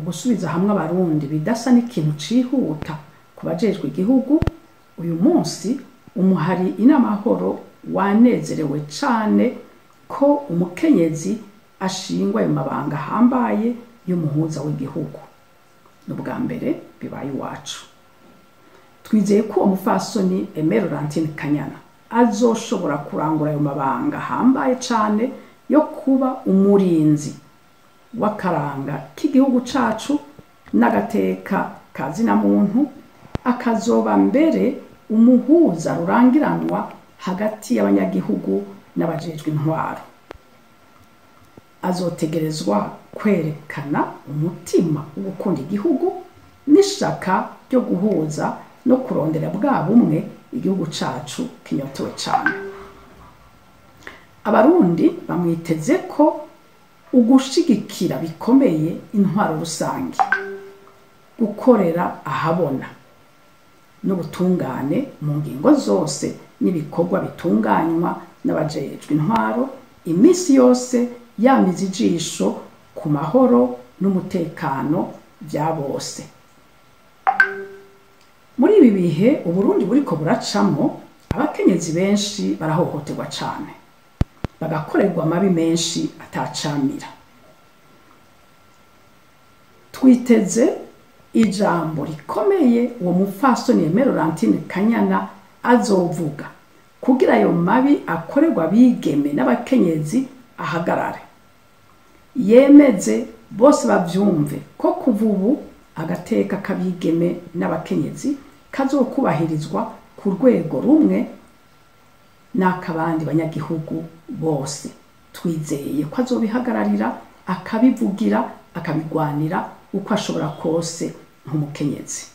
Ugusubiza hamwe Abarundi bidasa n'ikintu cihuta ku bajejwe igihugu, uyu munsi umuhari Inamahoro wanezerewe cane ko umukenyezi ashingwa ayo mabanga ahambaye y'umuhuza w'igihugu. Ni ubwa mbere bibaye iwacu. Twizeye ko uwo mupfasoni Aimée Laurentine Kanyana azoshobora kurangura ayo mabanga ahambaye cane yo kuba umurinzi w'akaranga k'igihugu cacu n'agateka ka zina muntu, akazoba mbere umuhuza rurangiranwa hagati y'abanyagihugu n'abajejwe intwaro. Azotegerezwa kwerekana umutima wo gukunda igihugu n'ishaka ryo guhuza no kurondera bwa bumwe igihugu cacu kinyotewe cane. Abarundi bamwiteze ko ugushigikira bikomeye intwaro rusange, gukorera ahabona n'ubutungane mu ngingo zose n'ibikorwa bitunganywa n'abajejwe intwaro, iminsi yose yamize ijisho ku mahoro n'umutekano vya bose. Muri ibi bihe Uburundi buriko buracamwo, abakenyezi benshi barahohoterwa cane, bagakorerwa amabi menshi atacamira. Twiteze ijambo rikomeye uwo mupfasoni Aimée Laurentine Kanyana azovuga kugira ayo mabi akorerwa abigeme n'abakenyezi ahagarare. Yemeze bose bavyumve ko kuva ubu agateka k'abigeme n'abakenyezi kazokubahirizwa ku rwego rumwe n'akabandi banyagihugu bose. Twizeye ko azobihagararira, akabivugira, akabigwanira uko ashobora kose nk'umukenyezi.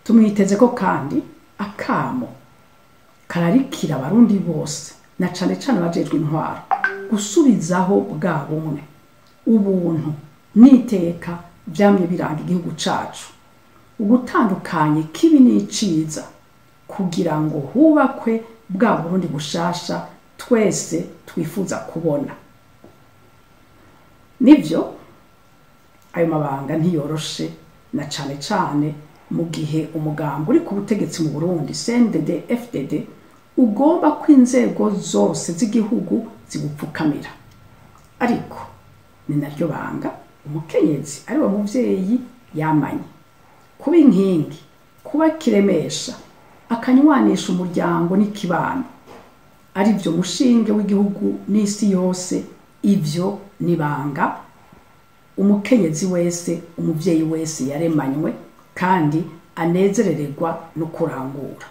Tumwiteze ko kandi akamo kararikira Abarundi bose na cane cane abajejwe intwaro gusubizaho bwa bumwe, ubuntu n'iteka vyamye biranga igihugu cacu, ugutandukanya ikibi n'iciza kugira ngo hubakwe bwa Burundi bushasha twese twifuza kubona. Nivyo, ayo mabanga ntiyoroshe, na cane cane mu gihe umugambi uri ku butegetsi mu Burundi CNDD FDD ugomba ko inzego zose z'igihugu zigupfukamira. Ariko ni naryo banga umukenyezi ari we muvyeyi yamanye kuba inkingi, kuba kiremesha, akanywanisha umuryango n'ikibano, ari vyo mushinge w'igihugu n'isi yose. Ivyo ni banga umukenyezi wese, umuvyeyi wese yaremanywe kandi anezerererwa no kurangura.